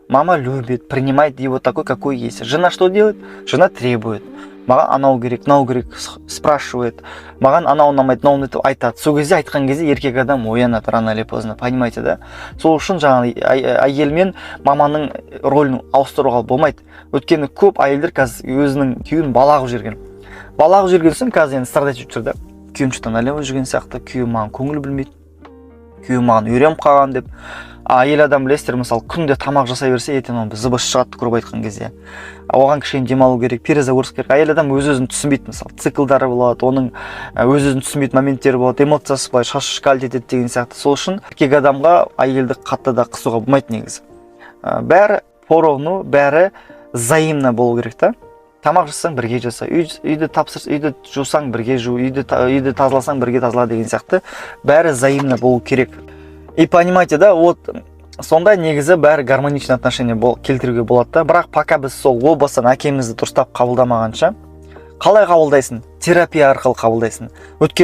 Мама любит, принимает его такой, какой есть. Жена что делает? Жена требует: маған анау керек, мынау керек, спрашивает, маған анау ұнамайды, мынау ұнайды деп айтады. Сол кезде, айтқан кезде еркек адам оянады рано или поздно, понимаете, да? Сол үшін жаңағы әйел мен маманың рөлін ауыстыруға болмайды. Өйткені көп әйелдер қазір өзінің күйеуін бала қылып жіберген. Бала қылып жіберген соң, қазір енді страдать етіп жүр да: күйеуім что то налево жүрген сияқты, күйеуім маған көңіл бөлмейді, күйеуім маған үйреніп қалған деп. А әйел адам, білесіздер, мысалы, күнде тамақ жасай берсе, ертең оның ЗБ шығады, грубо айтқан кезде. А оған кішкене демалу керек, перезагрузка керек. Әйел адам өз өзін түсінбейді, мысалы, циклдары болады, оның өз өзін түсінбейтін моменттері болады, эмоциясы былай шашкалить етеді деген сияқты. Сол үшін еркек адамға әйелді қатты да қысуға болмайды негізі. Бәрі поровну, бәрі взаимно болу керек та. Тамақ жасасаң, бірге жаса, үйді тапсырс, үйді жусаң, бірге жу, үйді тазаласаң, бірге тазала деген сияқты. Бәрі взаимно болу керек. И понимаете, да, вот сондай негізі бәрі гармоничный отношение келтіруге болады да. Бірақ пока біз сол о бастан әкемізді дұрыстап қабылдамағанша. Қалай қабылдайсың? Терапия арқылы қабылдайсың. Өткен